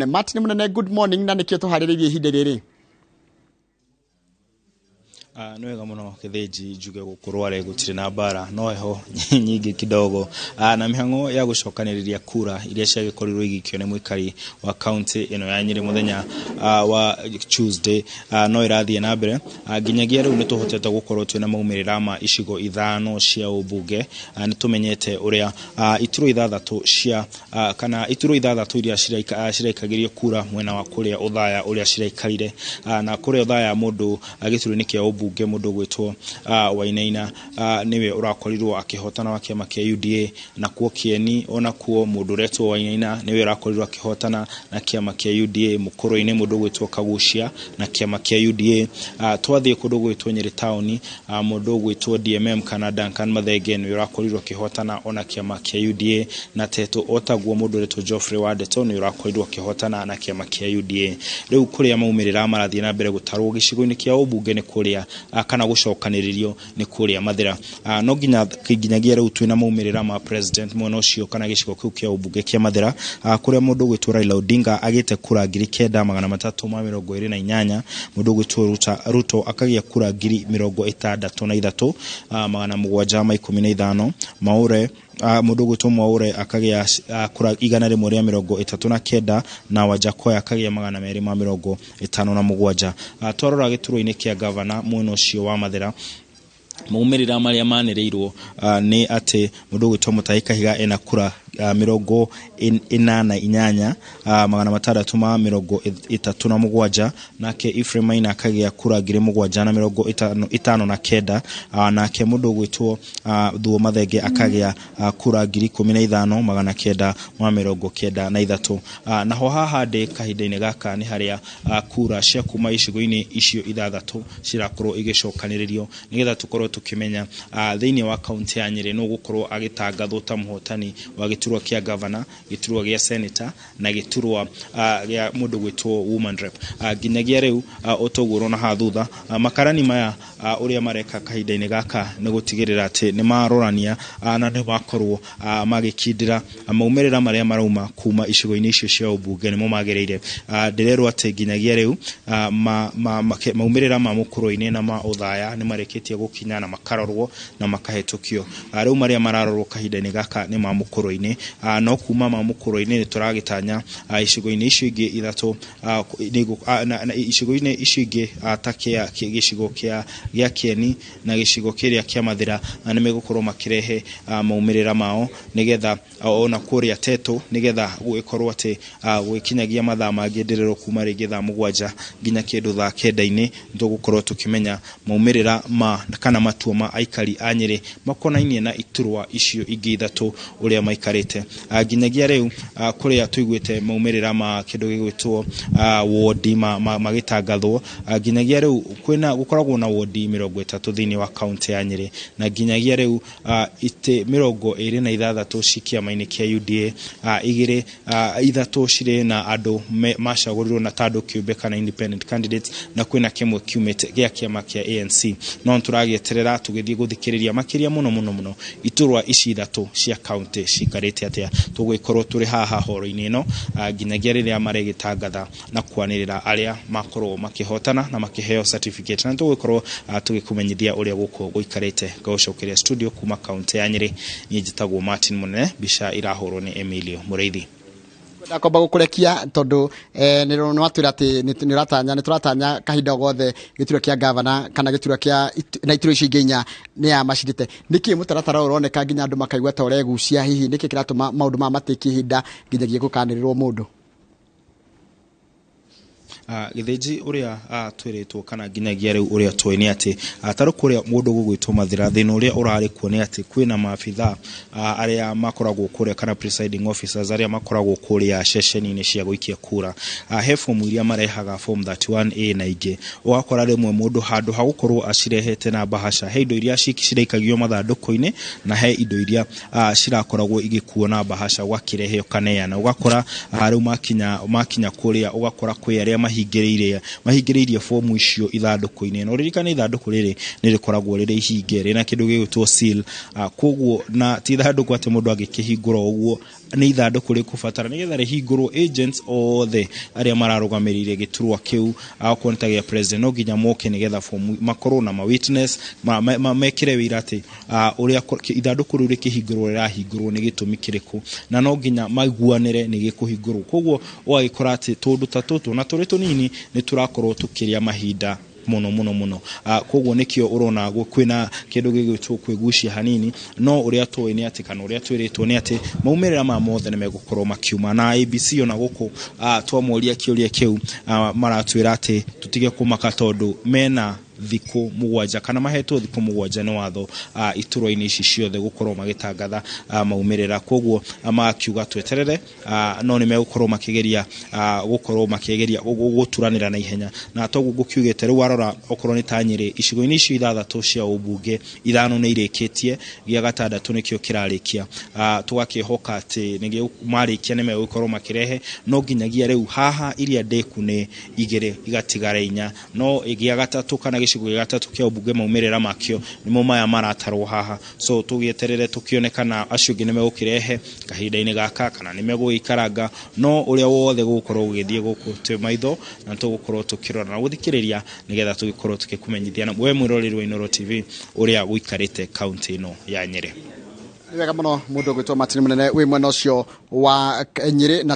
Martin Munene, good morning, na nĩkĩo tũharĩrĩirie ihinda rĩrĩ? Nĩ wega mũno Gĩthĩnji, njuge gũkũ Rware gũtirĩ na mbara, no heho nyingĩ kidogo, na mĩhang'o ya gũcokanĩrĩria kura iria ciagĩkorirwo igĩikio nĩ mũikari wa kaunti ĩno ya Nyĩrĩ mũthenya wa Tuesday no ĩrathiĩ na mbere. Nginyagia rĩu nĩ tũhotete gũkorwo twĩna maumĩrĩra ma icigo ithano cia ũmbunge. Nĩ tũmenyete ũrĩa iturwa ithathatũ cia kana iturwa ithathatũ iria ciraikagĩrio kura mwena wa kũrĩa Othaya ũrĩa ciraikarire, na kũrĩa Othaya mũndũ gĩturwa-inĩ kĩa ũmbunge, mũndũ ũgwĩtwo Wainaina nĩwe ũrakorirwo akĩhotana wa kĩama kĩa UDA, nakuo Kĩeni onakuo mũndũ ũretwo Wainaina nĩwe ũrakorirwo akĩhotana na kĩama kĩa UDA, Mũkũrũ-inĩ mũndũ ũgwĩtwo Kagucia na kĩama kĩa UDA. Twathiĩ kũndũ gwĩtwo Nyĩrĩ taũni, mũndũ ũgwĩtwo DMM kana Duncan Mathenge nĩwe ũrakorirwo akĩhotana ona kĩama kĩa UDA, na Teto otaguo mũndũ ũretwo Geoffrey Wandeto nĩwe ũrakorirwo akĩhotana na kĩama kĩa UDA. Rĩu kũrĩa maumĩrĩra marathiĩ na mbere gũtarwo gĩcigo-inĩ kĩa ũmbunge nĩ kũrĩa kana gũcokanĩrĩrio nĩ kũrĩa Mathĩra. No nginya nginyagia rĩu twĩna maumĩrĩra ma president mwena ũcio kana gĩcigo kĩu kĩa ũmbunge kĩa Mathĩra, kũrĩa mũndũ ũgwĩtwo Raila Odinga agĩte kura 9328, mũndũ ũgwĩtwo Ruto akagĩa kura 63715, Maure, mũndũ ũgwĩtwo Mwaure akagĩa kura 139, na Wajackoyah akagĩa 257. Twarora gĩturwa-inĩ kĩa gavana mwena ũcio wa Mathĩra, maumĩrĩra marĩa manĩrĩirwo nĩ atĩ mũndũ ũgwĩtwo Mutahi Kahiga ena kura 88 637, nake Ephraim Maina akagĩa kura 7059, nake mũndũ ũgwĩtwo Thuo Mathenge akagĩa kura 15993. Naho haha ndĩ kahinda-inĩ gaka nĩ harĩa kura cia kuma icigo-inĩ icio ithathatũ cirakorwo igĩcokanĩrĩrio nĩgetha tũkorwo tũkĩmenya thĩinĩ wa kaunti ya Nyĩrĩ nũ gũkorwo agĩtangathwo ta mũhotani wa gĩturwa kĩa gavana, gĩturwa gĩa senator na gĩturwa gĩa mũndũ gwĩtwo woman rep. Nginyagia rĩu, ũtoguo ũrona haha thutha, makarani maya, ũrĩa mareka kahinda-inĩ gaka nĩ gũtigĩrĩra atĩ nĩ marorania na nĩ makorwo magĩkindĩra maumĩrĩra marĩa marauma kuma icigo-inĩ icio cia ũmbunge nĩmo magĩrĩire. Ndĩrerwo atĩ nginyagia rĩu maumĩrĩra ma Mũkũrũ-inĩ na ma Othaya nĩ marĩkĩtie gũkinya na makarorwo na makahĩtũkio. Rĩu marĩa mararorwo kahinda-inĩ gaka nĩ ma Mũkũrũ-inĩ, no kuma ma Mũkũrũ-inĩ nĩ tũragĩtanya icigo-inĩ icio ingĩ ithatũ, icigo-inĩ icio ingĩ ta gĩcigo gĩa Kĩeni na gĩcigo kĩrĩa kĩa Mathĩra nĩ megũkorwo makĩrehe maumĩrĩra mao, nĩgetha ona kũrĩa Teto, nĩgetha gũgĩkorwo atĩ gũgĩkinyagia mathaa mangĩ, ndĩrerwo kuma rĩngĩ thaa 7 nginya kĩndũ thaa 9-inĩ tũgũkorwo tũkĩmenya maumĩrĩra ma kana matua ma aikari a Nyĩrĩ makonainie na iturwa icio ingĩ ithatũ ũrĩa maikarĩte. Nginyagia rĩu, kũrĩa tũiguĩte maumĩrĩra ma kĩndũ gĩgwĩtwo wodi magĩtangathwo, nginyagia rĩu kwĩna gũkoragwo na wodi 30 thĩinĩ wa kaunti ya Nyĩrĩ, na nginyagia rĩu itĩ 26 ci kĩama-inĩ kĩa UDA, igĩrĩ, ithatũ cirĩ na andũ macagũrirwo na ta andũ kĩũmbe kana independent candidates, na kwĩna kĩmwe kiumĩte gĩa kĩama kĩa ANC. No tũragĩeterera tũgĩthiĩ gũthikĩrĩria makĩria mũno mũno mũno iturwa ici ithatũ cia kaunti cikarĩte atĩa. Tũgũgĩkorwo tũrĩ haha horo-inĩ ĩno nginyagia rĩrĩa marĩgĩtangatha na kwanĩrĩra arĩa makorwo makĩhotana na makĩheo certificate, na tũgũgĩkorwo tũgĩkũmenyithia ũrĩa gũkũ gũikarĩte. Ngagũcokeria studio kuma kaunti ya Nyĩrĩ. Niĩ njĩtagwo Martin Mũnene, mbica irahũrwo nĩ Emilio Mũrĩithi. Ndakomba gũkũrekia tondũ nĩ watwĩra atĩ nĩ ũratanya, nĩ tũratanya kahinda gothe gĩturwa kĩa gavana kana gĩturwa kĩa na iturwa icio ingĩ inya nĩ ya macindĩte. Nĩkĩ mũtaratara ũyũ ũroneka nginya andũ makaigua ta ũregucia? Hihi nĩkĩ kĩratũma maũndũ maya matĩkie ihinda nginyagia gũkanĩrĩrwo mũndũ? Gĩthĩnji ũrĩa twĩrĩtwo kana nginyagia rĩu ũrĩa tũĩ nĩ atĩ tarĩ kũrĩa mũndũ gũgwĩtwo Mathĩra, thĩna ũrĩa ũrarĩ kuo nĩ atĩ kwĩna maabithaa arĩa makoragwo kũrĩa kana presiding officers arĩa makoragwo kũrĩa ceceni-inĩ cia gũikia kura. He fomu iria marehaga, form 31A na ingĩ, ũgakora rĩmwe mũndũ handũ ha gũkorwo acirehete na bahasha, he indo iria ciraikagio mathandũkũ-inĩ na he indo iria cirakoragwo igĩkuo na bahasha, ũgakĩrehe ũkaneana, ũgakora rĩu makinya kũrĩa ũgakora kwĩ arĩa mahi mahingĩrĩirie fomu icio ithandũkũ-inĩ. Na ũririkane ithandũkũ rĩrĩ nĩ rĩkoragwo rĩrĩ ihinge rĩna kĩndũ gĩgwĩtwo seal. Koguo na ti ithandũkũ atĩ mũndũ angĩkĩhingũra ũguo, nĩ ithandũkũ rĩkũbatara nĩgetha rĩhingũrwo agents othe arĩa mararũgamĩrĩire gĩturwa kĩu, okorwo nĩ ta gĩa president, no nginya moke nĩgetha fomu makorwo na ma witness mekĩre wĩira atĩ ũrĩa ithandũkũ rĩu rĩkĩhingũrwo rĩrahingũrwo nĩ gĩtũmi kĩrĩkũ, na no nginya maiguanĩre nĩ gĩkũhingũrwo. Koguo ũgagĩkora atĩ tũndũ ta tũtũ na tũrĩ tũnini nĩ tũrakorwo tũkĩrĩa mahinda mũno mũno mũno. Koguo nĩkĩo ũrona kwĩna kĩndũ gĩgwĩtwo kwĩgucia hanini. No ũrĩa tũĩ nĩ atĩ, kana ũrĩa twĩrĩtwo nĩ atĩ, maumĩrĩra ma mothe nĩ megũkorwo makiuma. Na IEBC ona gũkũ, twamoria kĩũria kĩu, maratwĩra atĩ tũtige kũmaka tondũ mena thikũ 7, kana mahetwo thikũ 7 nĩ watho, iturwa-inĩ ici ciothe gũkorwo magĩtangatha maumĩrĩra. Koguo makiuga tweterere, no nĩ megũkorwo makĩgeria gũkorwo makĩgeria gũturanĩra na ihenya. Na toguo ngũkiugĩte, rĩu warora okorwo nĩ ta Nyĩrĩ, icigo-inĩ icio 6 cia ũmbunge, 5 nĩ irĩkĩtie, gĩa gatandatũ nĩkĩo kĩrarĩkia. Tũgakĩhoka atĩ nĩgĩo marĩkia nĩ megũkorwo makĩrehe, no nginyagia rĩu haha iria ndĩku nĩ 2 igatigara 4, no gĩa gatatũ kana gĩcigo gĩa gatatũ kĩa ũmbunge maumĩrĩra makĩo nĩmo maya maratarwo haha. So tũgĩeterere tũkĩone kana acio angĩ nĩ megũkĩrehe kahinda-inĩ gaka kana nĩ megũgĩikaranga, no ũrĩa wothe gũgũkorwo gũgĩthiĩ gũkũ twĩ maitho na tũgũkorwo tũkĩrora na gũthikĩrĩria nĩgetha tũgĩkorwo tũgĩkũmenyithia na we mwĩroreri wa Inooro TV ũrĩa gũikarĩte kaunti ĩno ya Nyĩrĩ. Nĩ wega mũno mũndũ ũgwĩtwo Martin Mũnene wĩ mwena ũcio wa Nyĩrĩ na